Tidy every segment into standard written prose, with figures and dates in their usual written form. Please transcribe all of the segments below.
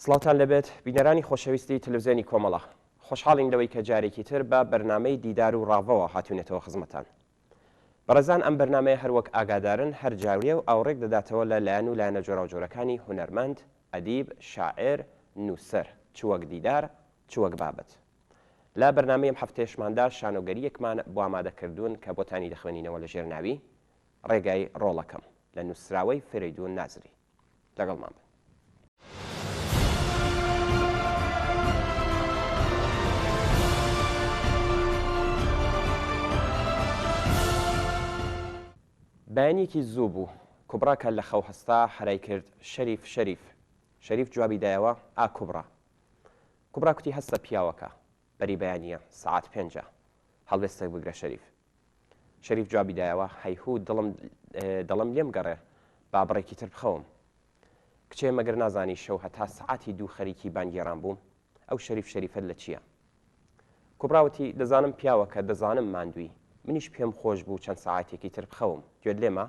سڵاوتان لێبێت بینەرانی خۆشەویستی تەلەفزیۆنی کۆمەڵە. خۆشحاڵین لەوەی کە جارێکی تر بە بەرنامەی دیدار و ڕاڤەوە هاتوینەتەوە خزمەتان. بەڕێزان ئەم بەرنامەیە هەر وەک ئاگادارن هەر جارێ و ئاوڕێک دەداتەوە لە لایەن و لایەنە جۆراوجۆرەکانی هونەرمەند، ئەدیب، شاعێر، نووسەر، چ وەک دیدار، چ وەک بابەت. لە بەرنامەی ئەم هەفتەیەشماندا شانۆگەرییەکمان بۆ ئامادە کردوون کە بۆتانی دەخوێنینەوە لە ژێر ناوی، ڕێگای ڕۆڵەکەم، لە نووسراوەی فەرەیدوون نازری. لەگەڵمان بن. بەیانیەکی زوو بوو، کوبڕا کە لە خەو هەستا هەرای کرد، شەریف، شەریف. شەریف جوابی دایەوە، ئا کوبڕا. کوبڕا کوتی هەستە پیاوەکە، بەری بەیانیە، سەعات پێنجە. هەڵوێستێک بگرە شەریف. شەریف جوابی دایەوە، هەیهوو دڵم دەڵێم لێم گەڕێ با بڕێکی تر بخەوم. کچێ مەگەر نازانی شەو هەتا سەعاتی دوو خەریکی بانگێڕان بووم؟ ئەو شەریف شەریفەت لە چییە؟ کوبڕا وتی، دەزانم پیاوەکە، دەزانم ماندووی، منیش پێم خۆش بوو چەند سەعاتێکی تر بخەوم، گوێت لێمە؟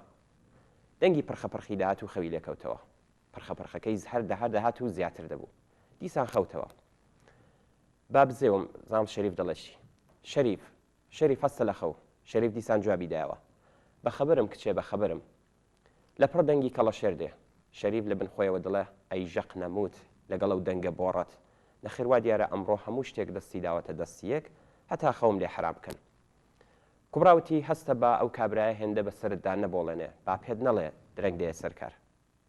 دەنگی پرخەپرخی دەهات و خەوی لێ کەوتەوە. پرخەپرخەکەی هەر دەهات دەهات و زیاتر دەبوو. دیسان خەوتەوە. با بزێوم، زانم شەریف دەڵێ چی. شەریف! شەریف هەستە لە خەو. شەریف دیسان جوابی دایەوە. بە خەبەرم کچێ بە خەبەرم. لە پڕ دەنگی کەڵەشێر دێ. شەریف لە بن خۆیەوە دڵێ ئەی ژەق نەموت لەگەڵ ئەو دەنگە بۆڕەت. نەخێر وا دیارە ئەمڕۆ هەموو شتێک دەستی داوەتە دەست یەک هەتا خەوم لێ حەرام بکەن. کوبڕا وتی هەستە با ئەو کابرایە هێندە بە سەرتدا نەبۆڵێنێ با پێت نەڵێ درەنگ دێیە سەر کار.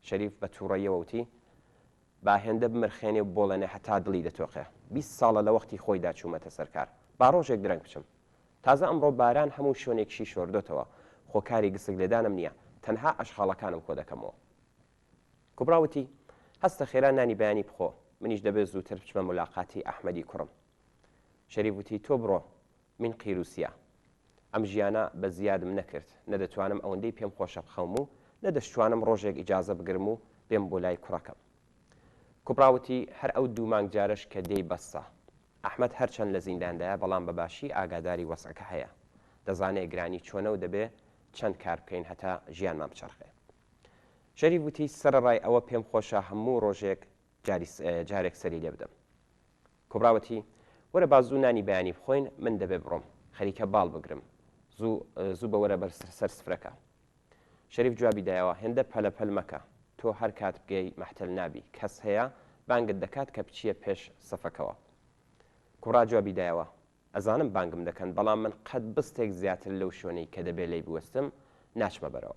شەریف بە تووڕەییەوە وتی، با هێندە بمرخێنێ و بۆڵێنێ هەتا دڵی دەتۆقێ. 20 ساڵە لە وەختی خۆیدا چوومەتە سەر کار. با ڕۆژێک درەنگ بچم. تازە ئەمڕۆ باران هەموو شوێنێکیشی شۆردۆتەوە. خۆ کاری گسک لێدانم نییە. تەنها ئەشغاڵەکانم کۆ دەکەمەوە. کوبڕا وتی، هەستە خێرا نانی بەیانی بخۆ. منیش دەبێ زووتر بچمە ملاقاتی ئەحمەدی کوڕم. شەریف وتی، تۆ بڕۆ. من قیروسیا. ئەم ژیانە بە زیادم نەکرد، نە دەتوانم ئەوەندەی پێم خۆشە بخەوم و نە دەشتوانم ڕۆژێک ئیجازە بگرم و بێم بۆ لای کوڕەکەم. کوبڕا وتی، هەر ئەو دوو مانگ جارەش کە دێی بەسە. ئەحمەد هەرچەند لە زینداندایە بەڵام بە باشی ئاگاداری وەزعەکە هەیە. دەزانێ گرانی چۆنە و دەبێ چەند کار بکەین هەتا ژیانمان بچەرخێ. شەریف وتی، سەرەڕای ئەوە پێم خۆشە هەموو ڕۆژێک جاری جارێک سەری لێ بدەم. کوبرا وتی، وەرە با زوو نانی بەیانی بخۆین، من دەبێ بڕۆم، خەریکە باڵ بگرم. زوو زوو بە وەرە بەر سەر سفرەکە. شەریف جوابی دایەوە، هێندە پەلە پەل مەکە، تۆ هەر کات بگەی مەحتەل نابی، کەس هەیە بانگت دەکات کە بچیە پێش سەفەکەوە. کوبرا جوابی دایەوە، ئەزانم بانگم دەکەن، بەڵام من قەت بستێک زیاتر لەو شوێنەی کە دەبێ لێی بوەستم ناچمە بەرەوە.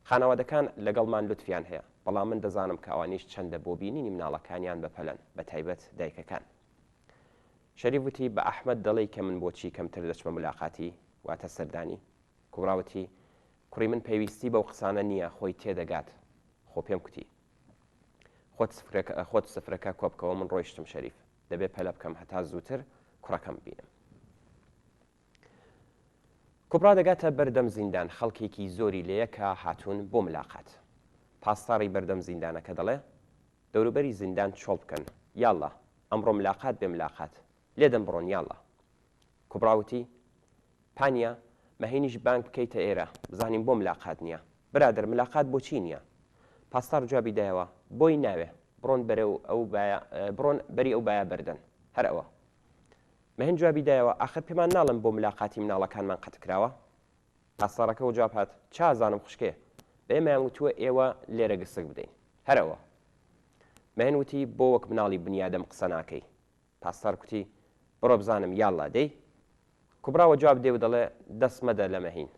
خانەوادەکان لەگەڵمان لوتفیان هەیە، بەڵام من دەزانم کە ئەوانیش چەندە بۆ بینینی مناڵەکانیان بەپەلەن، بەتایبەت دایکەکان. شەریف وتی، بە ئەحمەد دەڵێی کە من بۆچی کەمتر دەچمە ملاقاتی، واتە سەردانی؟ کوبڕا وتی، کوڕی من پێویستی بەو قسانە نییە، خۆی تێدەگات، خۆ پێم کوتی. خۆت سفرەکە، خۆت سفرەکە کۆبکەوە، من ڕۆیشتم شەریف. دەبێ پەلە بکەم هەتا زووتر کوڕەکەم ببینم. کوبڕا دەگاتە بەردەم زیندان، خەڵکێکی زۆری لێیە کە هاتوون بۆ ملاقات. پاسداڕی بەردەم زیندانەکە دەڵێ، دەوروبەری زیندان چۆڵ بکەن، یاڵڵا، ئەمڕۆ ملاقات بێ ملاقات، لێدەن بڕۆن یاڵڵا. کوبڕا وتی، پانیا، مەهینیش بانگ بکەیتە ئێرە، بزانین بۆ ملاقات نییە. برادەر ملاقات بۆچی نییە؟ پاسداڕ جوابی دایەوە، بۆی ناوێ، بڕۆن بەرەو ئەو بایە، بڕۆن بەری ئەو بایە بەردەن. هەر ئەوە. مەهین جوابی دایەوە، ئاخر پێمان ناڵێن بۆ ملاقاتی مناڵەکانمان قەت کراوە؟ پاسداڕەکە وەجواب هات، چازانم خوشکێ، بە ئێمەیان وتووە ئێوە لێرە گسک بدەین. هەر ئەوە. مەهین وتی، بۆ وەک مناڵی بنیادەم قسە ناکەی؟ پاسدار کوتی، بڕۆ بزانم، یاڵلا دەی. کوبڕا وەجواب دێ و دەڵێ، دەست مەدە لە مەهین.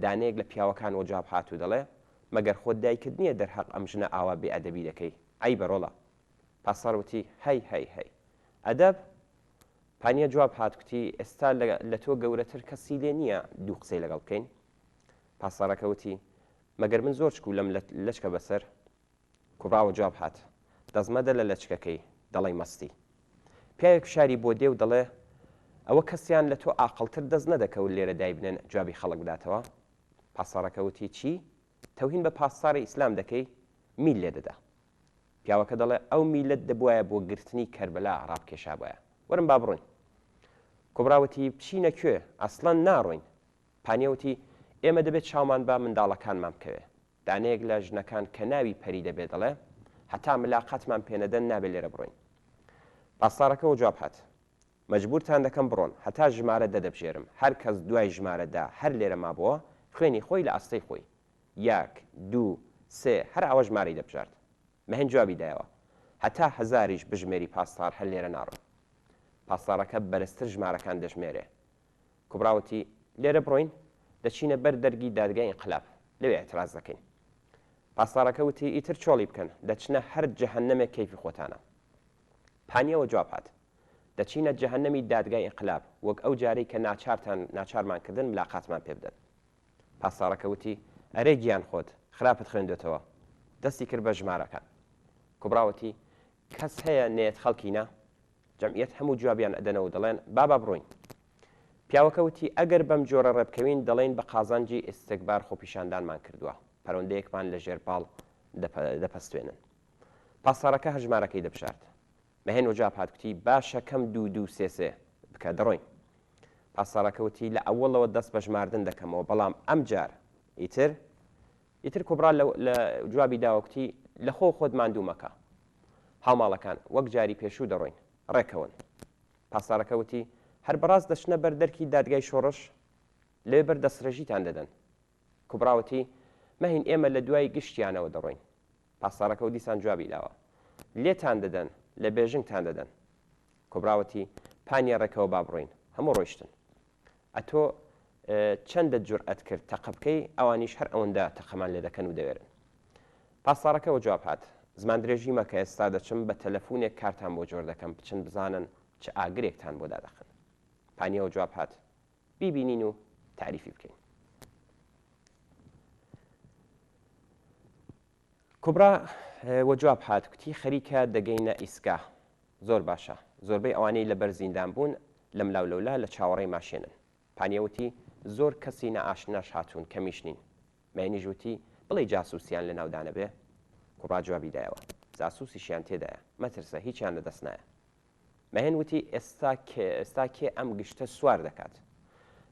دانەیەک لە پیاوەکان وەجواب هات و دەڵێ، مەگەر خۆت دایکت نییە دەرهەق ئەم ژنە ئاوا بێ ئەدەبی دەکەی، عەیبە ڕۆڵە. پاسدار وتی، هەی هەی هەی. ئەدەب؟ پانیە جواب هات کوتی، ئێستا لە لە تۆ گەورەتر کەسی لێ نییە دوو قسەی لەگەڵ بکەین؟ پاسدارەکە وتی، مەگەر من زۆر چکولەم لە لەچکە بەسەر؟ کوبڕا وەجواب هات، دەست مەدە لە لەچکەکەی، دەڵێی مەستی. پیاوێک فشاری بۆ دێ و دەڵێ، ئەوە کەسیان لە تۆ ئاقڵتر دەست نەدەکەوت لێرە دایبنێن جوابی خەڵک بداتەوە؟ پاسدارەکە وتی، چی؟ تەوهین بە پاسداری ئیسلام دەکەی؟ میل لێ دەدا. پیاوەکە دەڵێ، ئەو میلەت دەبوایە بۆ گرتنی کەربەلا ڕابکێشابایە. وەرن با بڕۆین. کوبڕا وتی، بچینە کوێ؟ ئەسڵەن ناڕۆین. پانیە وتی، ئێمە دەبێ چاومان بە منداڵەکانمان بکەوێ. دانەیەک لە ژنەکان کە ناوی پەریدە بێ دەڵێ، هەتا ملاقاتمان پێنەدەن نابێ لێرە بڕۆین. پاسدارەکە وەجواب هات. مەجبوورتان دەکەم بڕۆن، هەتا ژمارە دە دەبژێرم، هەر کەس دوای ژمارە دە هەر لێرە مابۆوە، خوێنی خۆی لە ئاستەی خۆی. یەک، دوو، سێ، هەر ئاوا ژمارەی دەبژارد. مەهێن جوابی دایەوە، هەتا هەزاریش بژمێری پاسدار هەر لێرە ناڕۆم. پاسدارەکە بەرزتر ژمارەکان دەژمێرێ. کوبرا وتی، لێرە بڕۆین، دەچینە بەر دەرگی دادگای ئینقلاب، لەوێ ئیعتراز دەکەین. پاسدارەکە وتی، ئیتر چۆڵی بکەن، دەچنە هەر جەهەنەمێک کەیفی خۆتانە. پانیەوە جواب هات، دەچینە جەهەنەمی دادگای ئینقلاب، وەک ئەو جارەی کە ناچارتان ناچارمان کردن ملاقاتمان پێ بدەن. پاسدارەکە وتی، ئەرێ گیان خۆت، خراپت خوێندۆتەوە. دەستی کرد بە ژمارەکان. کوبرا وتی، کەس هەیە نەیەت خەڵکینە؟ جەمعیەت هەموو جوابیان ئەدەنەوە و دەڵێن، با با بڕۆین. پیاوەکە وتی، ئەگەر بەم جۆرە ڕێبکەوین دەڵێین بە قازانجی ئیستکبار خۆپیشاندانمان کردووە، پەرۆندەیەکمان لە ژێر باڵ دەپەستوێنن. پاسدارەکە هەر ژمارەکەی دەبژارد. مەهێن وەجواب هات کوتی، باشە کەم دوو دوو سێ سێ بکە دەڕۆین. پاسدارەکە وتی، لە ئەوەڵەوە دەست بە ژماردن دەکەمەوە، بەڵام ئەمجار ئیتر ئیتر کوبڕا لە جوابی داوە کوتی، لە خۆ خۆت ماندوو مەکە. هاوماڵەکان، وەک جاری پێشوو دەڕۆین. ڕێکەون. پاسدارەکە وتی، هەر بەڕاست دەچنە بەر دەرکی دادگای شۆڕش؟ لەوێ بەر دەستڕێژیتان دەدەن. کوبڕا وتی، مەهین ئێمە لە دوای گشتیانەوە دەڕۆین. پاسدارەکە و دیسان جوابی داوە، لێتان دەدەن، لە بێژنگتان دەدەن. کوبڕا وتی، پانیە ڕێکەوە با بڕۆین. هەموو ڕۆیشتن. ئەتۆ چەندە جورئەت کرد تەقە بکەی، ئەوانیش هەر ئەوەندە تەقەمان لێ دەکەن و دەوێرن. پاسدارەکە وەجواب هات، زمان درێژی مەکە ئێستا دەچم بە تەلەفونێک کارتان بۆ جۆر دەکەم بچن بزانن چ ئاگرێکتان بۆ دادەخەن. پانیە وەجواب هات، بیبینین و تاریفی بکەین. کوبرا وەجواب هات کوتی خەریکە دەگەینە ئیسگا. زۆر باشە. زۆربەی ئەوانەی لەبەر زیندان بوون لەملاو لەولا لە چاوەڕێی ماشێنن. پانیە وتی زۆر کەسی نائاشناش هاتوون کەمیش نین. مەینیش وتی بڵێی جاسووسیان لە ناودا نەبێ؟ کوبرا جوابی دایەوە جاسووسیشیان تێدایە مەترسە هیچیان لە دەست نایە. مەهێن وتی ئێستا کێ ئێستا کێ ئەم گشتە سوار دەکات؟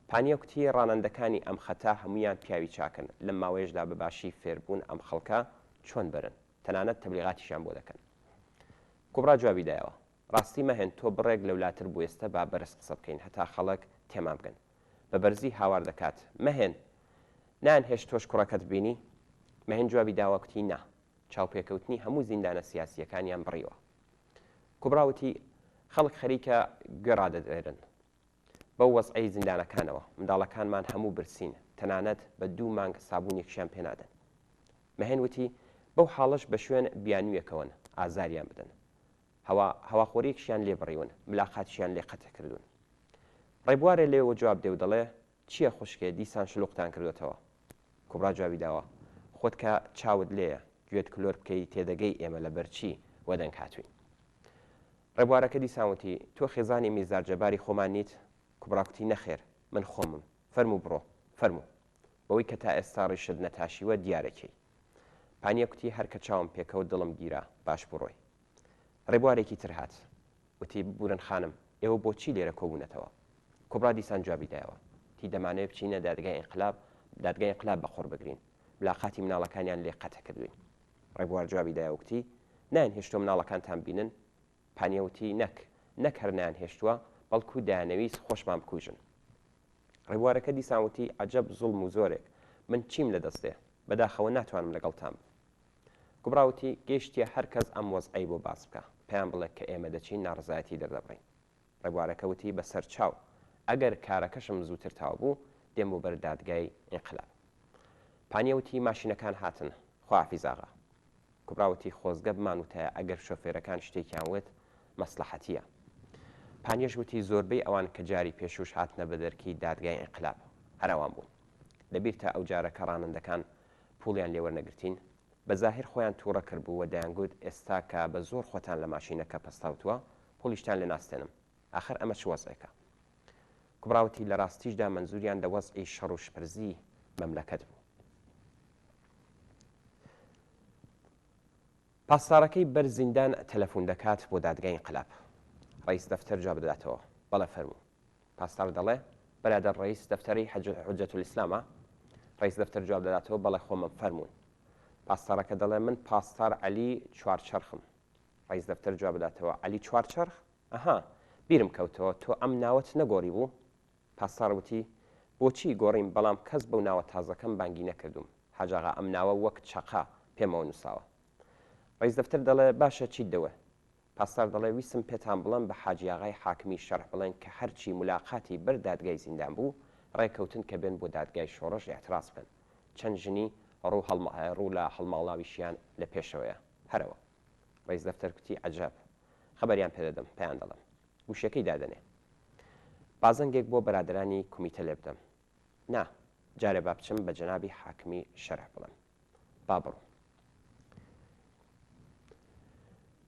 پانیە کوتی ڕانەندەکانی ئەم خەتە هەموویان پیاوی چاکن لەم ماوەیەشدا بە باشی فێربوون ئەم خەڵکە چۆن بەرن تەنانەت تەبلیغاتیشیان بۆ دەکەن. کوبڕا جوابی دایەوە ڕاستی مەهێن تۆ بڕێک لەولاتر بوێستە با بەرز قسە بکەین هەتا خەڵک تێمان بگەن. بە بەرزی هاوار دەکات مەهێن! نایانهێشت تۆش کوڕەکەت ببینی؟ مەهێن جوابی داوە کوتی نا. چاوپێکەوتنی هەموو زیندانە سیاسییەکانیان بڕیوە. کوبڕا وتی، خەڵک خەریکە گوێ ڕادەدوێرن بەو وەزعەی زیندانەکانەوە، منداڵەکانمان هەموو برسین، تەنانەت بە دوو مانگ سابوونێکیشیان پێ نادەن. مەهێن وتی، بەو حاڵەش بە شوێن بیانوویەکەوەن ئازاریان بدەن. هەوا هەواخۆرییەکیشیان لێ بڕیون، ملاقاتیشیان لێ قەتع کردوون. ڕێبوارێ لەوێوە جواب دێ و دەڵێ، چییە خوشکێ دیسان شلوقتان کردۆتەوە؟ کوبڕا جوابی داوە، خۆت کە چاوت لێیە، گوێت کلۆر بکەی تێدەگەی ئێمە لەبەر چی وەدەنگ هاتووین. ڕێبوارەکە دیسان وتی، تۆ خێزانی میرزار جەباری خۆمان نیت؟ کوبڕا کوتی، نەخێر، من خۆمم. فەرموو بڕۆ، فەرموو. بەوەی کە تا ئێستا ڕیشت نەتاشیوە دیارە کێی. پانیە کوتی، هەر کە چاوم پێکەوت دڵم گیرا، باش بوو ڕۆی. ڕێبوارێکی تر هات. وتی، ببورن خانم، ئێوە بۆچی لێرە کۆبوونەتەوە؟ کوبڕا دیسان جوابی دایەوە. وتی، دەمانەوێ بچینە دادگای ئینقلاب، دادگای ئینقلاب بە قوڕ بگرین. ملاقاتی مناڵەکانیان لێ قەتع کردووین. ڕێبوار جوابی دایەوە کوتی، نایانهێشتووە مناڵەکانتان ببینن؟ پانیە وتی، نەک، نەک هەر نەیانهێشتووە، بەڵکوو دەیانەویست خۆشمان بکوژن. ڕێبوارەکە دیسان وتی، عەجەب زوڵم و زۆرێک، من چیم لە دەست دێ؟ بەداخەوە ناتوانم لەگەڵتان بم. کوبڕا وتی، گەیشتیە هەر کەس ئەم وەزعەی بۆ باس بکا، پێیان بڵێ کە ئێمە دەچین ناڕەزایەتی دەردەبڕین. ڕێبوارەکە وتی، بە سەر چاو، ئەگەر کارەکەشم زووتر تاو بوو، دێم بۆ بەر دادگای ئینقلاب. پانیە وتی، ماشینەکان هاتن، خواحافیز ئاغا. کوبڕا وتی، خۆزگە بمانوتایە ئەگەر شۆفێرەکان شتێکیان وت، مەسڵەحەتییە. پانیەش وتی، زۆربەی ئەوان کە جاری پێشووش هاتنە بە دەرکی دادگای ئینقلاب، هەر ئەوان بوون. لە بیرتە ئەو جارە کە ڕانەندەکان پووڵیان لێ وەرنەگرتین؟ بە زاهیر خۆیان تووڕە کردبوو و دەیانگوت ئێستا کە بە زۆر خۆتان لە ماشینەکە پەستاوتووە، پووڵیشتان لێ ناستێنم. ئاخر ئەمە چ وەزعێکە؟ کوبڕا وتی، لە ڕاستیشدا مەنزووریان لە وەزعی شەڕ و شپرزی مەملەکەت بوو. پاسدارەکەی بەر زیندان تەلەفوون دەکات بۆ دادگای ئینقلاب. ڕەئیس دەفتەر جواب دەداتەوە، بەڵێ فەرموو. پاسدار دەڵێ، برادەر ڕەئیس دەفتەری حجەتولئیسلامە؟ ڕەئیس دەفتەر جواب دەداتەوە، بەڵێ خۆمم، فەرموون. پاسدارەکە دەڵێ، من پاسدار عەلی چوارچەرخم. ڕەئیس دەفتەر جواب دەداتەوە، عەلی چوارچەرخ؟ ئەها، بیرم کەوتەوە، تۆ ئەم ناوەت نەگۆڕیبوو؟ پاسدار وتی، بۆچی گۆڕیم، بەڵام کەس بەو ناوە تازەکەم بانگی نەکردووم. حاجاغا ئەم ناوە وەک چەقە پێمەوە نووساوە. ڕەئیس دەفتەر دەڵێ، باشە چیت دەوێ؟ پاسدار دەڵێ، ویستم پێتان بڵێم بە حاجیاغای حاکمی شەرع بڵێن کە هەرچی ملاقاتی بەر دادگای زیندان بوو، ڕێ کەوتن کە بێن بۆ دادگای شۆڕش ئیعتراز بکەن. چەند ژنی ڕوو ڕوو لە هەڵماڵاویشیان لە پێشەوەیە. هەرەوە. ڕەئیس دەفتەر کوتی، عەجەب. خەبەریان پێ دەدەم، پێیان دەڵێم. گوشیەکەی دادەنێ. با زەنگێک بۆ بەرادەرانی کومیتە لێ بدەم. نا، جارێ با بچم بە جەنابی حاکمی شەرع بڵێم. با بڕۆم.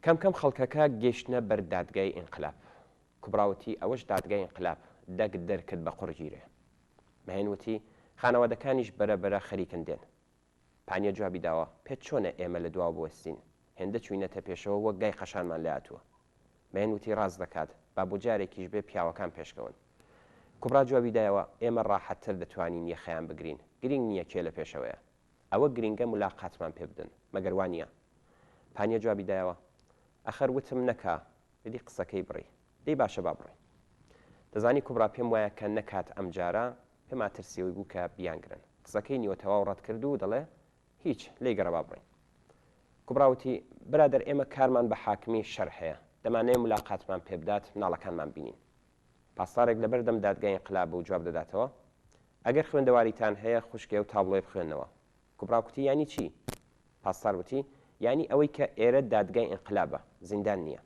کەم کەم خەڵکەکە گەیشتنە بەر دادگای ئینقلاب. کوبڕا وتی، ئەوەش دادگای ئینقلاب، دەک دەرکرد بە قوڕ گیرێ. مەهێن وتی، خانەوادەکانیش بەرە بەرە خەریکن دێن. پانیە جوابی داوە، پێت چۆنە ئێمە لە دواوە بوەستین؟ هێندە چووینەتە پێشەوە وەک گای قەشانمان لێهاتووە. مەهێن وتی، ڕاست دەکات، با بۆ جارێکیش بێ پیاوەکان پێشکەون. کوبڕا جوابی دایەوە، ئێمە ڕاحەتتر دەتوانین یەخەیان بگرین، گرینگ نییە کێ لە پێشەوەیە. ئەوە گرینگە ملاقاتمان پێ بدەن، مەگەر وا نییە؟ پانیە جوابی دایەوە، ئەخەر وتم نەکا، ئیدی قسەکەی بڕی. دەی باشە با بڕۆین. دەزانی کوبڕا پێم وایە کە نەکات ئەمجارە، پێما ترسی ئەوی بوو کە بیانگرن. قسەکەی نیوەتەواو ڕەت کرد و دەڵێ، هیچ، لێی گەڕێ با بڕۆین. کوبڕا وتی، برادەر ئێمە کارمان بە حاکمی شەرع هەیە، دەمانەوێ ملاقاتمان پێ بدات مناڵەکانمان بینین. پاسدارێک لەبەر دەم دادگای ئینقلاب بوو جواب دەداتەوە، ئەگەر خوێندەواریتان هەیە خوشکێ ئەو تابڵۆیە بخوێننەوە. کوبڕا کوتی، یانی چی؟ پاسدار وتی، یانی ئەوەی کە ئێرە دادگای ئینقلابە، زیندان نییە.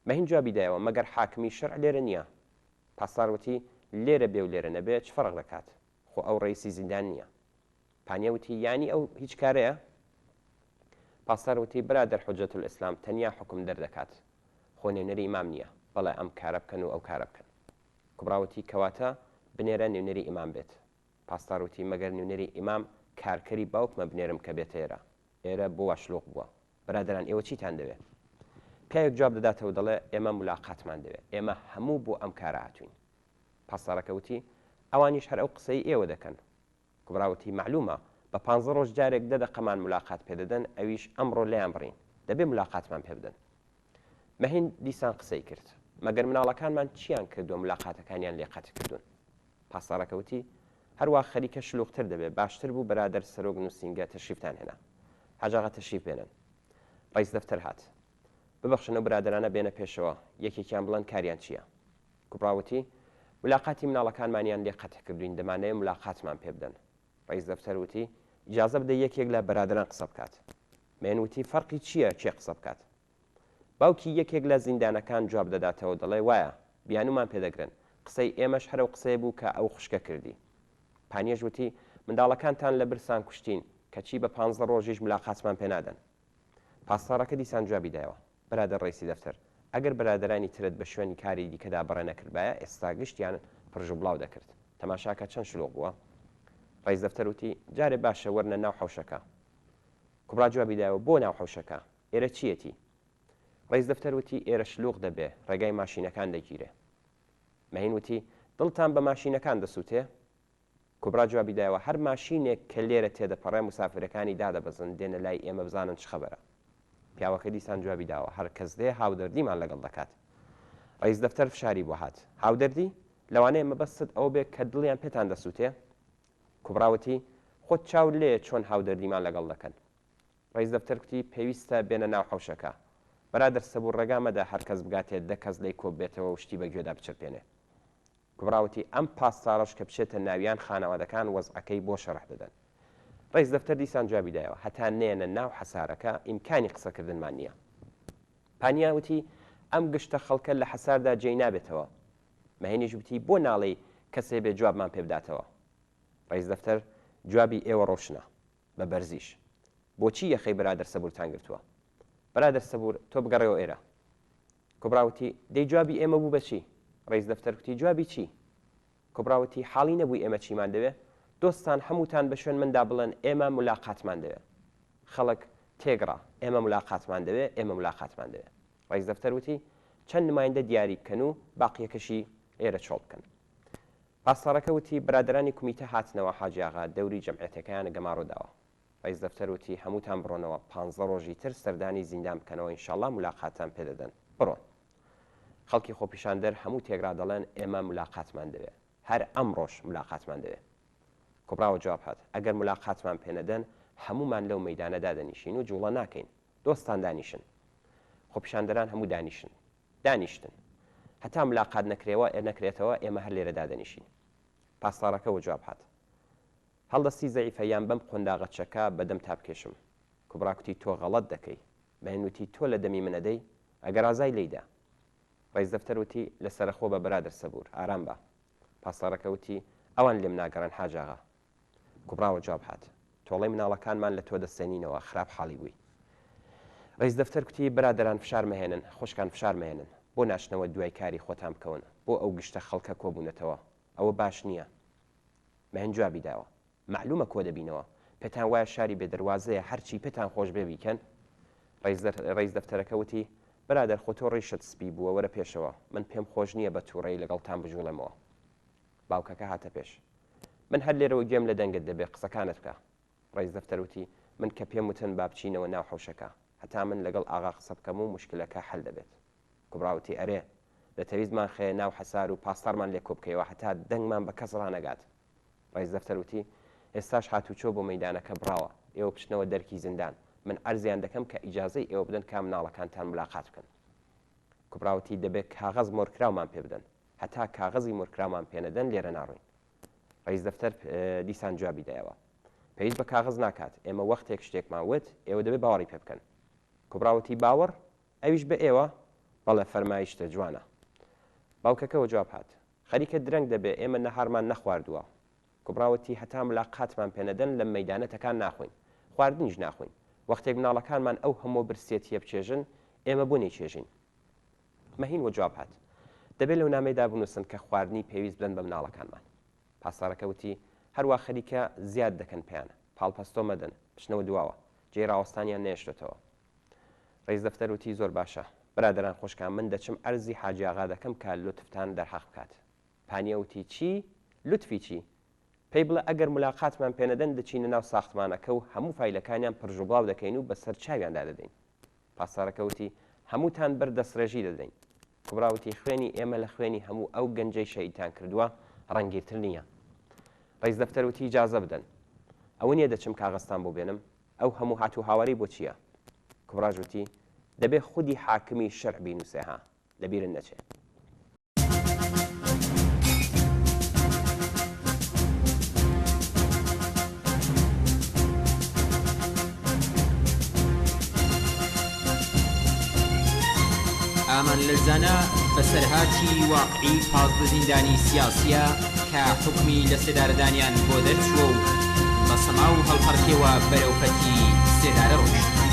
مەهین جوابی دایەوە، مەگەر حاکمی شەرع لێرە نییە؟ پاسدار وتی، لێرە بێ و لێرە نەبێ چ فەرق دەکات؟ خۆ ئەو ڕەئیسی زیندان نییە. پانیە وتی، یانی ئەو هیچ کارەیە؟ پاسدار وتی، برادەر حوجەتولئیسلام تەنیا حوکم دەردەکات، خۆ نوێنەری ئیمام نییە، بەڵێ ئەم کارە بکەن و ئەو کارە بکەن. کوبڕا وتی، کەواتە بنێرە نوێنەری ئیمام بێت. پاسدار وتی، مەگەر نوێنەری ئیمام کارکەری باوکمە بنێرم کە بێتە ئێرە؟ ئێرە بۆ وا شلوغ بووە؟ برادەران ئێوە چیتان دەوێ؟ پیاوێک جواب دەداتەوە دەڵێ، ئێمە ملاقاتمان دەوێ، ئێمە هەموو بۆ ئەم کارە هاتووین. پاسدارەکە وتی، ئەوانیش هەر ئەو قسەی ئێوە دەکەن. کوبرا وتی، مەعلومە، بە پانزە ڕۆژ جارێک دە دەقەمان ملاقات پێ دەدەن، ئەویش ئەمڕۆ لێیان بڕین، دەبێ ملاقاتمان پێ بدەن. مەهین دیسان قسەی کرد، مەگەر مناڵەکانمان چیان کردووە ملاقاتەکانیان لێ قەتع کردوون؟ پاسدارەکە وتی، هەروا خەریکە شلوغتر دەبێ، باشتر بوو بەرادەر سەرۆک نووسینگە تەشریفتان هێنا. حاجاغا تەشریف بێنن. ڕەئیس دەفتەر هات. ببەخشن ئەو برادەرانە بێنە پێشەوە، یەکێکیان بڵێن کاریان چییە؟ کوبڕا وتی، ملاقاتی مناڵەکانمانیان لێ قەتع کردووین، دەمانەوێ ملاقاتمان پێ بدەن. ڕەئیس دەفتەر وتی، ئیجازە بدە یەکێک لە بەرادەران قسە بکات. مەیەن وتی، فەرقی چییە کێ قسە بکات؟ باوکی یەکێک لە زیندانەکان جواب دەداتەوە دەڵێ وایە، بیانوومان پێ دەگرن، قسەی ئێمەش هەر ئەو قسەیە بوو کە ئەو خوشکە کردی. پانیەش وتی، منداڵەکانتان لە برسان کوشتین، کەچی بە پانزە ڕۆژیش ملاقاتمان پێ نادەن. پاسدارەکە دیسان جوابی دایەوە، برادەر ڕەئیسی دەفتەر، ئەگەر برادەرانی ترت بە شوێن کاری دیکەدا بەڕێ نەکردبایە ئێستا گشتیان پرژوبڵاو دەکرد. تەماشاکە چەند شلوغ بووە. ڕەئیس دەفتەر وتی، جارێ باشە وەرنە ناو حەوشەکە. کوبرا جوابی دایەوە، بۆ ناو حەوشەکە؟ ئێرە چییەتی؟ ڕەئیس دەفتەر وتی، ئێرە شلوغ دەبێ، ڕێگای ماشینەکان دەگیرێ. مەهین وتی، دڵتان بە ماشینەکان دەسووتێ؟ کوبرا جوابی دایەوە، هەر ماشینێک کە لێرە تێدەپەڕێ موسافیرەکانی دادەبەزن دێنە لای ئێمە بزانن چ خەبەرە. پیاوەکە دیسان جوابی داوە، هەر کەس دێ هاودەردیمان لەگەڵ دەکات. ڕەئیس دەفتەر فشاری بۆ هات، هاودەردی؟ لەوانەیە مەبەستت ئەوە بێ کە دڵیان پێتان دەسووتێ؟ کوبرا وتی، خۆت چاوت لێیە چۆن هاودەردیمان لەگەڵ دەکەن. ڕەئیس دەفتەر کوتی، پێویستە بێنە ناو حەوشەکە. بەرادەر سەبوور ڕێگا مەدە هەر کەس بگاتێ دە کەس لێی کۆببێتەوە و شتی بە گوێدا بچرپێنێ. کوبرا وتی، ئەم پاسدارەش کە بچێتە ناویان خانەوادەکان وەزعەکەی بۆ شەرح دەدەن. ڕەئیس دەفتەر دیسان جوابی دایەوە، هەتا نەیەنە ناو حەسارەکە ئیمکانی قسەکردنمان نییە. پانیا وتی، ئەم گشتە خەڵکە لە حەساردا جێی نابێتەوە. مەهێنیش وتی، بۆ ناڵێی کەسێ بێ جوابمان پێ بداتەوە؟ ڕەئیس دەفتەر، جوابی ئێوە ڕۆشنە. بە بەرزیش. بۆچی یەخەی برادەر سەبوورتان گرتووە؟ برادەر سەبوور، تۆ بگەڕێوە ئێرە. کوبرا وتی، دەی جوابی ئێمە بوو بە چی؟ ڕەئیس دەفتەر کوتی، جوابی چی؟ کوبرا وتی، حاڵی نەبووی ئێمە چیمان دەوێ؟ دۆستان هەمووتان بە شوێن مندا بڵێن ئێمە ملاقاتمان دەوێ. خەڵک تێگڕا، ئێمە ملاقاتمان دەوێ، ئێمە ملاقاتمان دەوێ. ڕەئیس دەفتەر وتی، چەند نمایندە دیاری بکەن و باقییەکەشی ئێرە چۆڵ بکەن. پاسدارەکە وتی، برادەرانی کومیتە هاتنەوە حاجی ئاغا دەوری جەمعیەتەکەیان گەمارۆ داوە. ڕەئیس دەفتەر وتی، هەمووتان بڕۆنەوە، پانزە ڕۆژی تر سەردانی زیندان بکەنەوە ئینشاڵڵا مولاقاتتان پێ دەدەن. بڕۆن. خەڵکی خۆپیشاندەر هەموو تێکڕا دەڵێن ئێمە مولاقاتمان دەوێ. هەر ئەمڕۆش مولاقاتمان دەوێ. کوبڕا وەجواب هات، ئەگەر مولاقاتمان پێ نەدەن، هەموومان لەو مەیدانە دادەنیشین و جووڵە ناکەین. دۆستان دانیشن. خۆپیشاندەران هەموو دانیشن. دانیشتن. هەتا مولاقات نەکرێوە نەکرێتەوە ئێمە هەر لێرە دادەنیشین. پاسداڕەکە وەجواب هات. هەڵدەستی زەعیفە یان بەم قۆنداغە چەکە بە دەمتا بکێشم. کوبڕا کوتی تۆ غەڵەت دەکەی. بەهێن وتی تۆ لە دەمی من ئەدەی؟ ئەگەر ئازای لێی دە. ڕەیس دەفتەر وتی لە سەرەخۆ بە برادەر سەبوور، ئارام بە. پاسداڕەکە وتی ئەوان لێم ناگەڕێن حاج ئاغا. کوبڕا وەجواب هات. تۆڵەی مناڵەکانمان لە تۆ دەستێنینەوە، خراپ حاڵی بووی. ڕەیس دەفتەر کوتی برادەران فشار مەهێنن، خوشکان فشار مەهێنن. بۆ ناچنەوە دوای کاری خۆتان بکەون؟ بۆ ئەو گشتە خەڵکە کۆبوونەتەوە؟ ئەوە باش نییە. مەهێن جوابی داوە. مەعلومە کۆ دەبینەوە. پێتان وایە شاری بێ دەروازەیە هەرچی پێتان خۆش بێ بیکەن؟ ڕەیس دەفتەرەکە وتی، برادەر خۆ تۆ ڕیشت سپی بووە وەرە پێشەوە، من پێم خۆش نییە بە تووڕەیی لەگەڵتان بجووڵێمەوە. باوکەکە هاتە پێش. من هەر لێرەوە گوێم لە دەنگت دەبێ قسەکانت بکە. ڕەیس دەفتەر وتی، من کە پێم وتن با بچینەوە ناو حەوشەکە، هەتا من لەگەڵ ئاغا قسە بکەم و موشکلەکە حەل دەبێت. کوبڕا وتی، ئەرێ، دەتەویست بمانخەیە ناو حەسار و پاسدارمان لێ کۆ بکەیەوە هەتا دەنگمان بە کەس ڕانەگات. ڕەیس دەفتەر وتی، ئێستاش هاتوچۆ بۆ مەیدانەکە بڕاوە، ئێوە بچنەوە دەرکی زیندان، من عەرزیان دەکەم کە ئیجازەی ئێوە بدەن کا مناڵەکانتان ملاقات بکەن. کوبڕا وتی، دەبێ کاغەز مۆرکراومان پێ بدەن، هەتا کاغەزی مۆرکراومان پێ نەدەن لێرە ناڕۆین. ڕەیس دەفتەر دیسان جوابی دایەوە، پێویست بە کاغەز ناکات، ئێمە وەختێک شتێکمان وت، ئێوە دەبێ باوەڕی پێ بکەن. کوبڕا وتی، باوەڕ؟ ئەویش بە ئێوە؟ بەڵێ فەرمایشتە جوانە. باوکەکە وەجواب هات. خەریکە درەنگ دەبێ، ئێمە نەهارمان نەخواردووە. کوبڕا وتی، هەتا ملاقاتمان پێ نەدەن لەم مەیدانە تەکان ناخۆین. خواردنیش ناخۆین. وەختێک مناڵەکانمان ئەو هەمووە برسیەتییە بچێژن، ئێمە بۆ نەیچێژین؟ مەهین وەجواب هات. دەبێ لەو نامەیدا بنووسن کە خواردنی پێویست بدەن بە مناڵەکانمان. پاسدارەکە وتی، هەروا خەریکە زیاد دەکەن پێیان. پاڵپەستۆ مەدەن. بچنەوە دواوە. جێی ڕاوەستانیان نەیەشتۆتەوە. ڕەئیس دەفتەر وتی، زۆر باشە. برادەران خوشکان من دەچم عەرزی حاجی ئاغا دەکەم کە لوتفتان دەرحەق بکات. پانیە وتی، چی؟ لوتفی چی؟ پێی بڵێ ئەگەر ملاقاتمان پێ نەدەن دەچینە ناو ساختمانەکە و هەموو فایلەکانیان پرژوبڵاو دەکەین و بەسەر چاویاندا دەدەین. پاسدارەکە وتی، هەمووتان بەر دەستڕێژی دەدەین. کوبرا وتی، خوێنی ئێمە لە خوێنی هەموو ئەو گەنجەی شەهیدتان کردووە ڕەنگیرتر نییە. ڕەئیس دەفتەر وتی، ئیجازە بدەن. ئەوە نییە دەچم کاغەزتان بۆ بێنم؟ ئەو هەموو هات و هاوارەی بۆ چییە؟ کوبراش وتی، دەبێ خودی حاکمی شەرع بینووسێ ها، لە بیرت نەچێ. ئامان لەرزانە بەسەرهاتی واقعی 15 زیندانی سیاسیە کە حوکمی لەسێدارەدانیان بۆ دەرچووە و بە سەما و هەڵپەڕکێوە بەرەو پەتی سێدارە ڕۆیشتوون.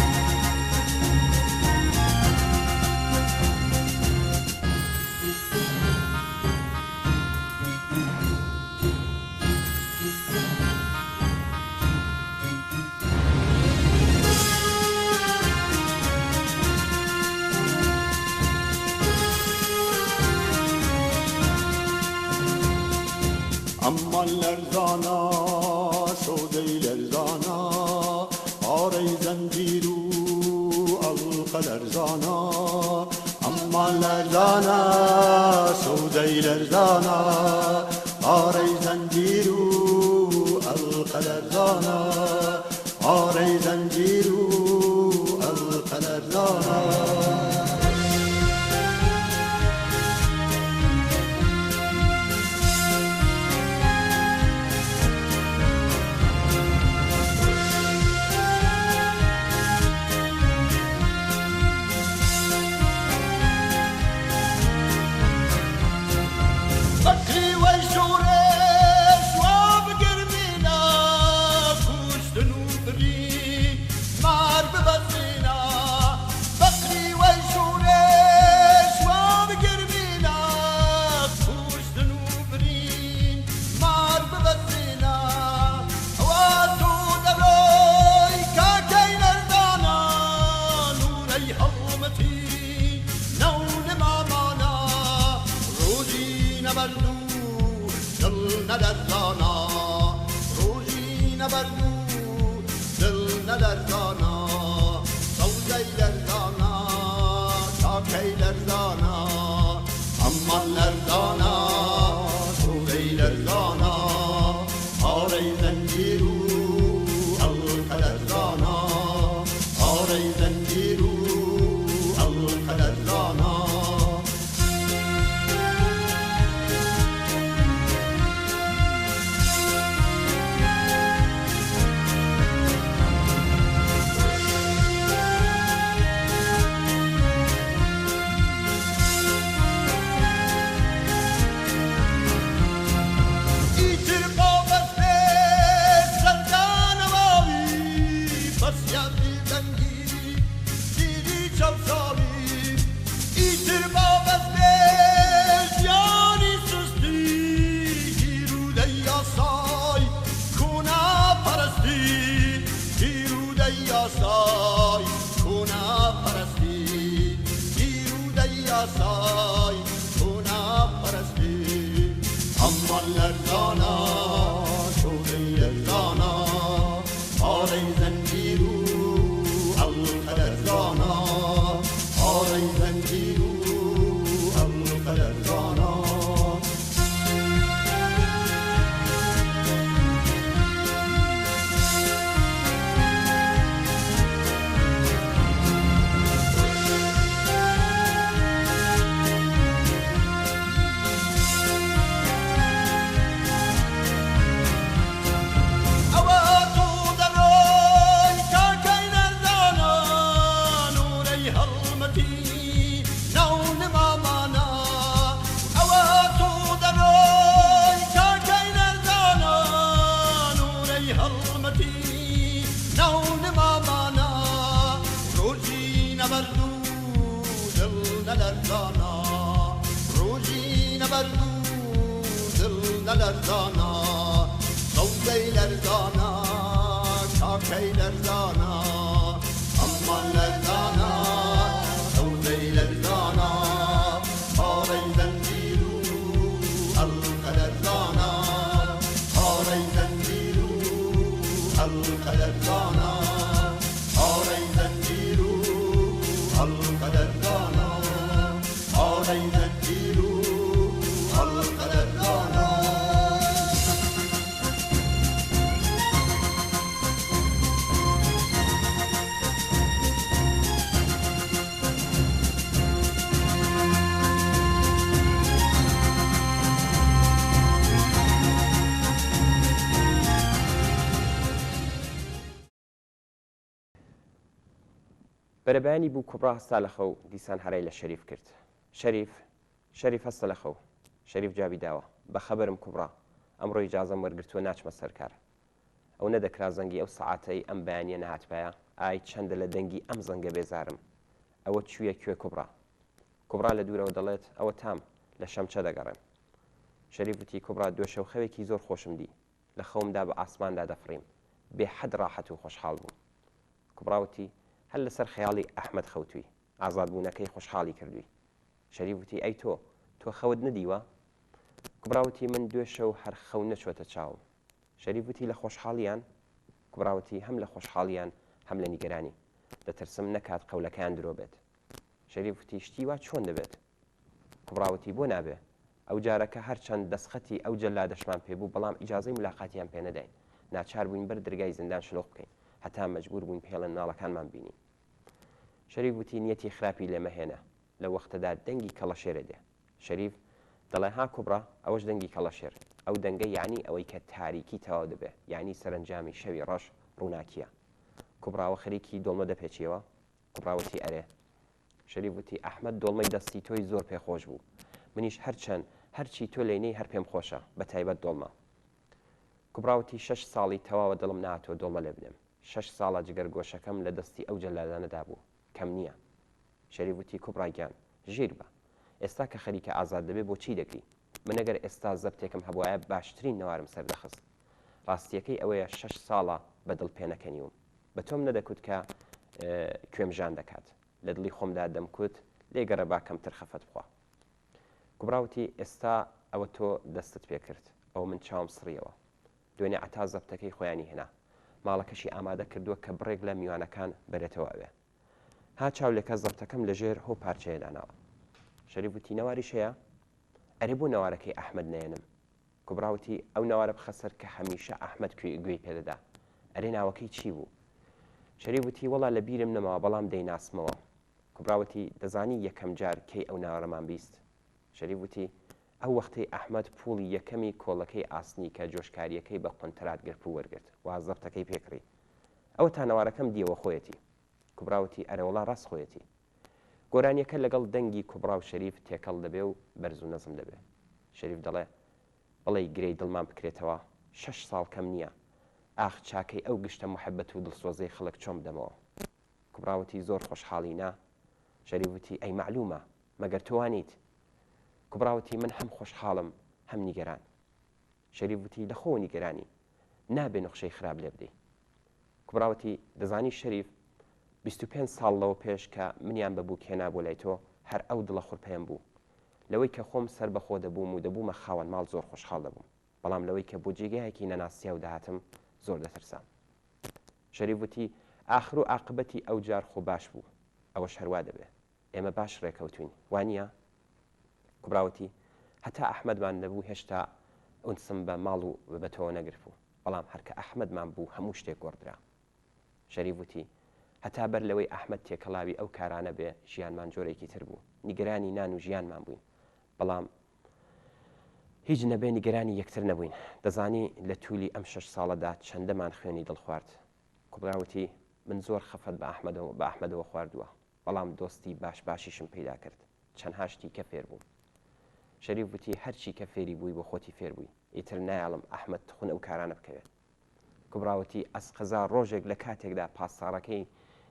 ئەمان لەرزانا سۆدەی لەرزانا پارەی زەنجیر و ئەڵقە لەرزانا ئەمان لەرزانا سۆدەی لەرزانا پارەی زەنجیر و ئەڵقە لەرزانا پارەی زەنجیر و ئەڵقە لەرزانا. بەکریوەی شۆڕش وا بگرمینە کوشتن و بڕین مار ببەزینە بەکریوەی شۆڕش وا بگرمینە کوشتن و برین مار ببەزینە ئەوە تۆ دەڕۆی کاکەی نەردانە نورەی هەڵمەتی نەو مامانە ڕۆژی نەبەرد و دڵ نەلەرزانە ڕۆژی نەبەرد و دڵ. لەرزانە ئەممان لەرزانە سەوزەی لەرزانە پارەی زەنجیر و ئەڵقە لەرزانە پارەی زەنجیر و ئەڵقە لەرزانە. ئیتر با بەس بێ سەردانەواوی بەس یادی دەنگی دیری چەوساوی ئیتر با بەس بێ ژیانی سستی گیرودەی یاسای کۆنەپەرستی گیرودەی یاسای کۆنەپەرستی گیرودەی یاسای کۆنەپەرستی ئەمان لەرزانە سۆزەی لەرزانە پارەی زەنجیر و ئەڵقە لەرزانە پارەی زەنجیر و ئەڵقە لەرزانە. ئەوە تۆ دەڕۆی کاکەی لەرزانە نۆرەی هەڵمەتی ناو نمامانە ئەوە تۆ دەڕۆی کاکەی لەرزانە نۆرەی هەڵمەتی ناو نمامانە ڕۆژی نەبەرد و دڵ نەلەرزانە ڕۆژی نەبەرد و دڵ نەلەرزانە سەوزەی لەرزانە کاکەی لەرزانە ئەمان لەرزانە سەوزەی لەرزانە پارەی زەنجیر و ئەڵقە لەرزانە پارەی زەنجیر و ئەڵقە لەرزانە پارەی زەنجیر و ئەڵقە لەرزانە پارەی زەنجیر و ئەڵقە لەرزانە. بەرەبەیانی بوو کوبڕا هەستا لە خەو دیسان هەرای لە شەریف کرد شەریف شەریف هەستە لە خەو شەریف جوابی داوە بەخەبەرم کوبڕا ئەمڕۆ ئیجازەم وەرگرتووە ناچمە سەر کار ئەو نەدەکرا زەنگی ئەو سەعاتەی ئەم بەیانیە نەهاتبایە ئای چەندە لە دەنگی ئەم زەنگە بێزارم ئەوە چویە کوێ کوبڕا کوبڕا لە دوورەوە دەڵێت ئەوە تام لە شەمچە دەگەڕێم شەریف وتی کوبڕا دوێشەو خەوێکی زۆر خۆشم دی لە خەومدا بە ئاسماندا دەفڕیم بێ حەد ڕاحەت و خۆشحاڵ بووم کوبڕا وتی هەر لەسەر خەیاڵی ئەحمەد خەوتووی ئازادبوونەکەی خۆشحاڵی کردووی شەریف وتی ئەی تۆ تۆ خەوت نەدیوە کوبڕا وتی من دوێشەو هەر خەو نەچۆتە چاوم شەریف وتی لە خۆشحاڵیان؟ کوبڕا وتی هەم لە خۆشحاڵیان هەم لە نیگەرانی. دەترسم نەکات قەولەکەیان درۆ بێت. شەریف وتی شتی وا چۆن دەبێت؟ کوبڕا وتی بۆ نابێ؟ ئەو جارەکە هەرچەند دەستخەتی ئەو جەلادەشمان پێ بوو بەڵام ئیجازەی ملاقاتیان پێ نەداین. ناچار بووین بەر درگای زیندان شلوغ بکەین هەتا مەجبوور بووین پێڵێن مناڵەکانمان بینین. شەریف وتی نیەتی خراپی لێ مەهێنە. لەو وەختەدا دەنگی کەڵەشێرێ دێ. شەریف، دەڵێ ها کوبڕا، ئەوەش دەنگی کەڵەشێر. ئەو دەنگە یەعنی ئەوەی کە تاریکی تەواو دەبێ، یەعنی سەرەنجامی شەوی ڕەش ڕووناکییە. کوبڕا وە خەریکی دۆڵمە دەپێچیەوە؟ کوبڕا وتی ئەرێ. شەریف وتی ئەحمەد دۆڵمەی دەستی تۆی زۆر پێ خۆش بوو. منیش هەرچەند هەرچی تۆ لێینێی هەر پێم خۆشە، بە تایبەت دۆڵمە. کوبڕا وتی شەش ساڵی تەواوە دڵم نەهاتووە دۆڵمە لێ بنێم. شەش ساڵە جگەرگۆشەکەم لە دەستی ئەو جەلادانەدا بوو. کەم نییە. شەریف وتی کوبڕا گیان، ژیر بە. ئێستا کە خەریکە ئازاد دەبێ بۆچی دەگری؟ من ئەگەر ئێستا زەبتێکم هەبوایە باشترین نەوارم سەردەخست. ڕاستییەکەی ئەوەیە شەش ساڵە بە دڵ پێنەکەنیوم. بە تۆم نەدەکوت کە کوێم ژان دەکات. لە دڵی خۆمدا دەمکوت لێگەڕێ با کەمتر خەفەت بخوا. کوبڕا وتی ئێستا ئەوە تۆ دەستت پێ کرد. ئەوە من چاوم سڕییەوە. دوێنێ عەتا زەبتەکەی خۆیانی هێنا. ماڵەکەشی ئامادە کردووە کە بڕێک لە میوانەکان بەرێتەوە ئەوێ. ها چاو لێکە زەبتەکەم لە ژێر هۆ پارچەیە داناوە. شەریف وتی، نەواریش هەیە؟ ئەرێ بۆ نەوارەکەی ئەحمەد نەیەنم؟ کوبڕا وتی، ئەو نەوارە بخە سەر کە هەمیشە ئەحمەد گوێی پێ دەدا. ئەرێ ناوەکەی چی بوو؟ شەریف وتی، وەڵا لە بیرم نەماوە بەڵام دەیناسمەوە. کوبڕا وتی، دەزانی یەکەم جار کەی ئەو ناوەرەمان 20؟ شەریف وتی، ئەو وەختەی ئەحمەد پووڵی یەکەمی کۆڵەکەی ئاسنی کە جۆشکارییەکەی بە قونتەرات گرتبوو وەرگرت و زەبتەکەی پێ کڕی. ئەوەتا نەوارەکەم دییەوە خۆیەتی. کوبڕا وتی، ئەرێوەڵا ڕاست خۆیەتی. گۆرانییەکە لەگەڵ دەنگی کوبڕا و شەریف تێکەڵ دەبێ و بەرز و نزم دەبێ. شەریف دەڵێ، بڵێی گرێی دڵمان بکرێتەوە، شەش ساڵ کەم نییە. ئاخ چاکەی ئەو گشتە موحەبەت و دڵسۆزەی خەڵک چۆن بدەمەوە؟ کوبڕا وتی، زۆر خۆشحاڵی نا؟ شەریف وتی، ئەی مەعلوومە، مەگەر تۆ وا نیت؟ کوبڕا وتی، من هەم خۆشحاڵم، هەم نیگەران. شەریف وتی، لە خۆوە نیگەرانی، نابێ نوخشەی خراپ لێ بدەی. کوبڕا وتی، دەزانی شەریف، 25 ساڵ لەوە پێش کە منیان بە بووک هێنا بۆ لای تۆ، هەر ئەو دڵە خورپەیەم بوو. لەوەی کە خۆم سەربەخۆ دەبووم و دەبوومە خاوەن ماڵ زۆر خۆشحاڵ دەبووم، بەڵام لەوەی کە بۆ جێگایەکی نەناسیاو دەهاتم زۆر دەترسام. شەریف وتی، ئاخر و ئاقبەتی ئەو جار خۆ باش بوو، ئەوەش هەر وا دەبێ. ئێمە باش ڕێکەوتووین، وا نییە؟ کوبرا وتی، هەتا ئەحمەدمان نەبوو هێشتا ئونسم بە ماڵ و بە تۆوە نەگرتبوو، بەڵام هەر کە ئەحمەدمان بوو هەموو شتێک گۆڕدرا. شەریف وتی، هەتا بەر لەوەی ئەحمەد تێکەڵاوی ئەو کارانە بێ ژیانمان جۆرێکی تر بوو، نیگەرانی نان و ژیانمان بووین، بەڵام هیچ نەبێ نیگەرانی یەکتر نەبووین. دەزانی لە توولی ئەم شەش ساڵەدا چەندەمان خوێنی دڵ خوارد؟ کوبرا وتی، من زۆر خەفەت بە ئەحمەدەوە خواردووە. بەڵام دۆستی باش باشیشم پەیدا کرد، چەندها شتی کە فێر بووم. شەریف وتی، هەرچی کە فێری بووی بۆ خۆتی فێر بووی، ئیتر نایەڵم ئەحمەد تخون ئەو کارانە بکەوێ. کوبڕا وتی، ئەسقەزا ڕۆژێک لە کاتێکدا پاساڕەکەی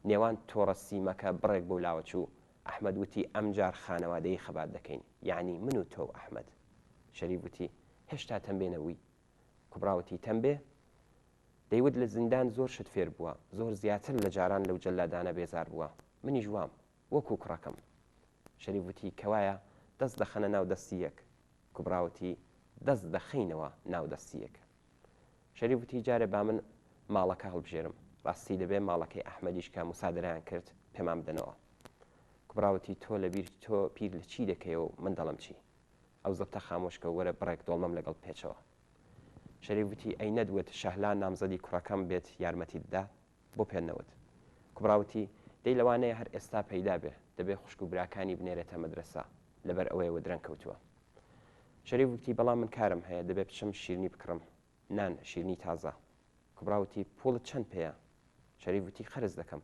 نێوان تۆڕە سیمەکە بڕێک بەو لاوە چوو، ئەحمەد وتی، ئەمجار خانەوادەیی خەبات دەکەین، یەعنی من و تۆ و ئەحمەد. شەریف وتی، هێشتا تەمبێ نەبووی؟ کوبڕا وتی، تەمبێ؟ دەیوت لە زیندان زۆر شت فێر بووە، زۆر زیاتر لە جاران لەو جەلادانە بێزار بووە، منیش وام، وەکوو کوڕەکەم. شەریف وتی، کەوایە دەست دەخەنە ناو دەستی یەک. کوبڕا وتی، دەست دەخەینەوە ناو دەستی یەک. شەریف وتی، جارێ با من ماڵەکە هەڵبژێرم، ڕاستی دەبێ ماڵەکەی ئەحمەدیش کە موسادەرەیان کرد پێمان بدەنەوە. کوبڕا وتی، تۆ لە بیر تۆ بیر لە چی دەکەیەوە و من دەڵێم چی؟ ئەو زەبتە خامۆش کە و وەرە بڕێک دۆڵمەم لەگەڵ بپێچەوە. شەریف وتی، ئەی نەتوت شەهلا نامزەدی کوڕەکەم بێت یارمەتیت دەدا؟ بۆ پێت نەوت؟ کوبڕا وتی، دەی لەوانەیە هەر ئێستا پەیدا بێ، دەبێ خوشک و براکانی بنێرێتە مەدرەسە، لەبەر ئەوەیەوە درەنگ کەوتووە. شەریف وتی، بەڵام من کارم هەیە، دەبێ بچم شیرنی بکڕم، نان، شیرنی تازە. کوبڕا وتی، پووڵت چەند پێیە؟ شەریف وتی، قەرز دەکەم.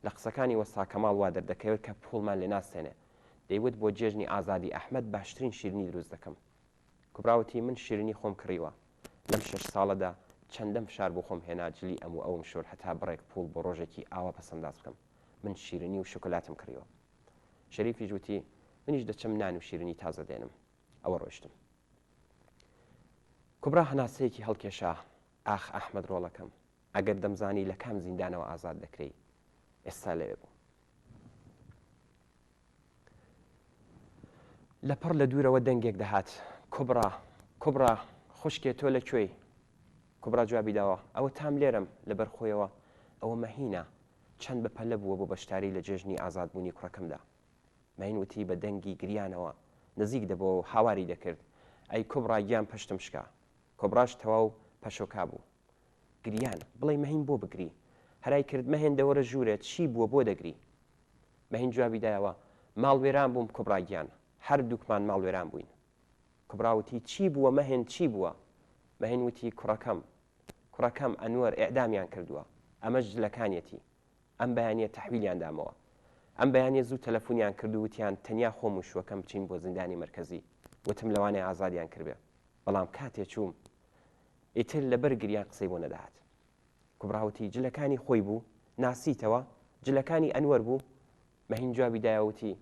لە قسەکانی وەستا کەماڵ وا دەردەکەوێت کە پووڵمان لێ ناستێنێ. دەیوت بۆ جێژنی ئازادی ئەحمەد باشترین شیرنی دروست دەکەم. کوبرا وتی، من شیرینی خۆم کڕیوە. لەم شەش ساڵەدا چەندەم فشار بۆ خۆم هێنا، جلی ئەم و ئەوم شۆرد هەتا بڕێک پووڵ بۆ ڕۆژێکی ئاوا پەسەنداز بکەم. من شیرینی و شوکولاتم کڕیوە. شەریفیش وتی، منیش دەچم نان و شیرینی تازە دێنم. ئەوە ڕۆیشتم. کوبرا هەناسەیەکی هەڵکێشا، ئاخ ئەحمەد ڕۆڵەکەم، ئەگەر دەمزانی لە کام زیندانەوە ئازاد دەکرێی، ئێستا لەوێ بووم. لەپڕ لە دوورەوە دەنگێک دەهات، کوبڕا، کوبڕا، خوشکێ تۆ لە کوێی؟ کوبڕا جوابی داوە، ئەوە تام لێرەم، لەبەر خۆیەوە، ئەوە مەهینە، چەند بە پەلە بووە بۆ بەشداری لە جێژنی ئازادبوونی کوڕەکەمدا. مەهین وتی بە دەنگی گریانەوە نزیک دەبۆوە و هاواری دەکرد، ئەی کوبڕا گیان پشتم شکا. کوبڕاش تەواو پەشۆکا بوو. گریان، بڵێی مەهین بۆ بگری؟ هەرای کرد، مەهێن دەوەرە ژوورێ، چی بووە بۆ دەگری؟ مەهین جوابی دایەوە، ماڵوێران بووم کوبڕا گیان، هەردووکمان ماڵوێران بووین. کوبڕا وتی، چی بووە مەهێن چی بووە؟ مەهین وتی، کوڕەکەم، کوڕەکەم ئەنوەر ئێعدامیان کردووە، ئەمەش جلەکانیەتی، ئەم بەیانییە تەحویلیان دامەوە. ئەم بەیانییە زوو تەلەفونیان کرد و وتیان تەنیا خۆم و شووەکەم بچین بۆ زیندانی مەرکەزی، وتم لەوانەیە ئازادیان کردبێ، بەڵام کاتێ چووم ئیتر لەبەر گریان قسەی بۆ نەدەهات. کوبڕا وتی، جلەکانی خۆی بوو؟ ناسیتەوە؟ جلەکانی ئەنوەر بوو؟ مەهین جوابی دایەوە وتی،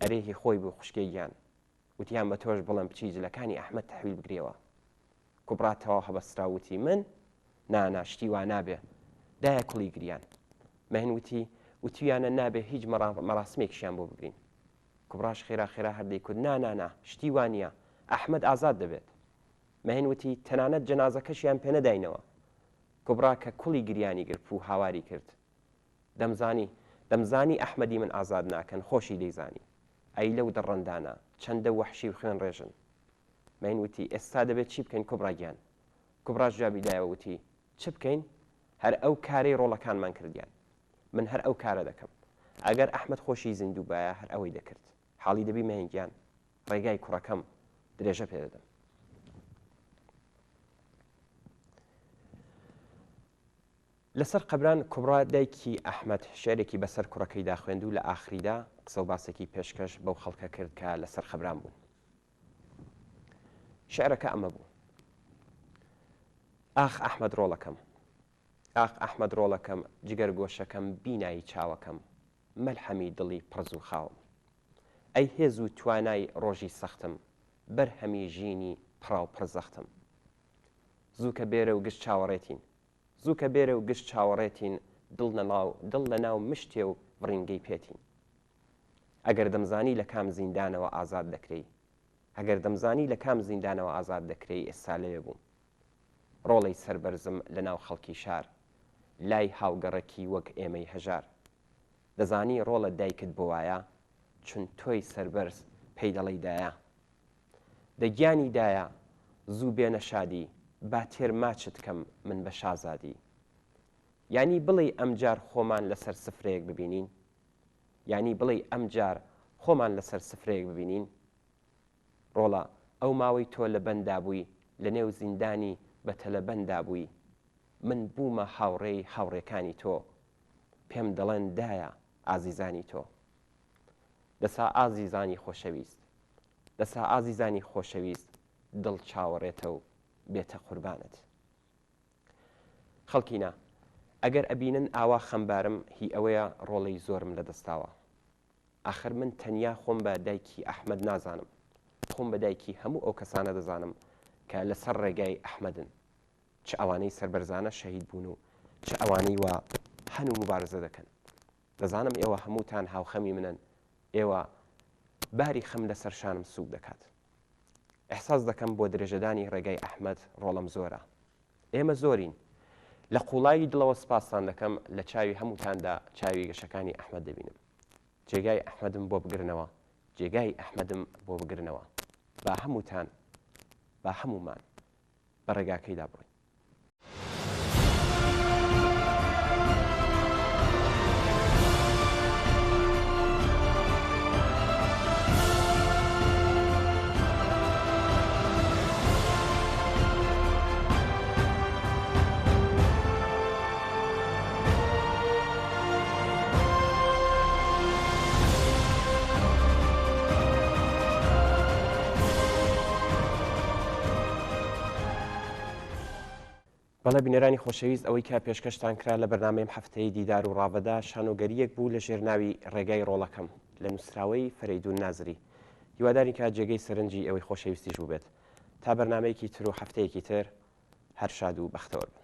ئەرێ هی خۆی بوو خوشکێ گیان. وتیان بە تۆش بڵێم بچی جلەکانی ئەحمەد تەحویل بگریەوە. کوبڕا تەواو هەبەستراو وتی، من؟ نا نا شتی وا نابێ. دایە کوڵی گریان. مەهین وتی، وتویانە نابێ هیچ مەراسمێکیشیان بۆ بگرین. کوبڕاش خێرا خێرا هەر دەیکوت، نا نا نا شتی وا نییە، ئەحمەد ئازاد دەبێت. مەهین وتی، تەنانەت جەنازەکەشیان پێنەداینەوە. کوبڕا کە کوڵی گریانی گرت و هاواری کرد، دەمزانی، دەمزانی ئەحمەدی من ئازاد ناکەن، خۆشی دەیزانی. ئەی لەو دڕندانە، چەندە وەحشی و خوێنڕێژن. مەین وتی، ئێستا دەبێت چی بکەین کوبڕا گیان؟ کوبڕاش جوابی دایەوە وتی، چ بکەین؟ هەر ئەو کارەی ڕۆڵەکانمان کردیان. من هەر ئەو کارە دەکەم. ئەگەر ئەحمەد خۆشی زیندوو بایە هەر ئەوەی دەکرد. حاڵی دەبی مەین گیان؟ ڕێگای کوڕەکەم درێژە پێ دەدەم. لەسەر قەبران کوبڕا دایکی ئەحمەد شیعرێکی بەسەر کوڕەکەیدا خوێند و لە ئاخریدا قسە و باسێکی پێشکەش بەو خەڵکە کرد کە لەسەر قەبران بوون. شیعرەکە ئەمە بوو. ئاخ ئەحمەد ڕۆڵەکەم، ئاخ ئەحمەد ڕۆڵەکەم، جگەرگۆشەکەم، بینایی چاوەکەم، مەلحەمی دڵی پڕ زووخاوم. ئەی هێز و توانای ڕۆژی سەختم، بەرهەمی ژینی پڕاوپڕ زەختم. زووکە بێرە و گشت چاوەڕێتین. زووکە بێرە و گشت چاوەڕێتین دڵ نەناو دڵ لەناو مشتێ و ڤڕینگەی پێتین. ئەگەر دەمزانی لە کام زیندانەوە ئازاد دەکرێی ئەگەر دەمزانی لە کام زیندانەوە ئازاد دەکرێی ئێستا لەوێ بووم. ڕۆڵەی سەربەرزم لەناو خەڵکی شار لای هاوگەڕەکی وەک ئێمەی هەژار. دەزانی ڕۆڵە دایکت بۆ وایە چون تۆی سەربەرز پێی دەڵێی دایە. دە گیانی دایە زوو بێنە شادی با تێر ماچت کەم من بە شازادی. یانی بڵێی ئەمجار خۆمان لەسەر سفرەیەک ببینین؟ یانی بڵێی ئەمجار خۆمان لەسەر سفرەیەک ببینین؟ ڕۆڵە ئەو ماوەی تۆ لە بەندا بووی لە نێو زیندانی بە تەلبەندا بووی من بوومە هاوڕێی هاوڕێکانی تۆ پێم دەڵێن دایە ئازیزانی تۆ. دەسا ئازیزانی خۆشەویست دەسا ئازیزانی خۆشەویست دڵ چاوەڕێتە و بێتە قوربانت. خەڵکینە ئەگەر ئەبینن ئاوا خەمبارم هی ئەوەیە ڕۆڵەی زۆرم لەدەستداوە. ئاخر من تەنیا خۆم بە دایکی ئەحمەد نازانم، خۆم بە دایکی هەموو ئەو کەسانە دەزانم کە لەسەر ڕێگای ئەحمەدن، چ ئەوانەی سەربەرزانە شەهید بوون و چ ئەوانەی وا هەن و موبارزە دەکەن. دەزانم ئێوە هەمووتان هاوخەمی منن، ئێوە باری خەم لەسەر شانم سووک دەکات. ئیحساس دەکەم بۆ درێژەدانی ڕێگای ئەحمەد ڕۆڵەم زۆرە. ئێمە زۆرین. لە قووڵایی دڵەوە سپاستان دەکەم، لە چاوی هەمووتاندا چاوی گەشەکانی ئەحمەد دەبینم. جێگای ئەحمەدم بۆ بگرنەوە، جێگای ئەحمەدم بۆ بگرنەوە. با هەمووتان، با هەموومان بە ڕێگاکەیدا بڕۆین. بەڵێ بینەرانی خۆشەویست ئەوەی کە پێشکەشتان کرا لە بەرنامەی ئەم هەفتەیەی دیدار و ڕاڤەدا شانۆگەرییەک بوو لە ژێر ناوی ڕێگای ڕۆڵەکەم لە نووسراوەی فەرەیدوون نازری هیوادارین کە جێگەی سەرنجی ئێوەی خۆشەویستیش بووبێت تا بەرنامەیەکی تر و هەفتەیەکی تر هەر شاد و بەختەوەر بن.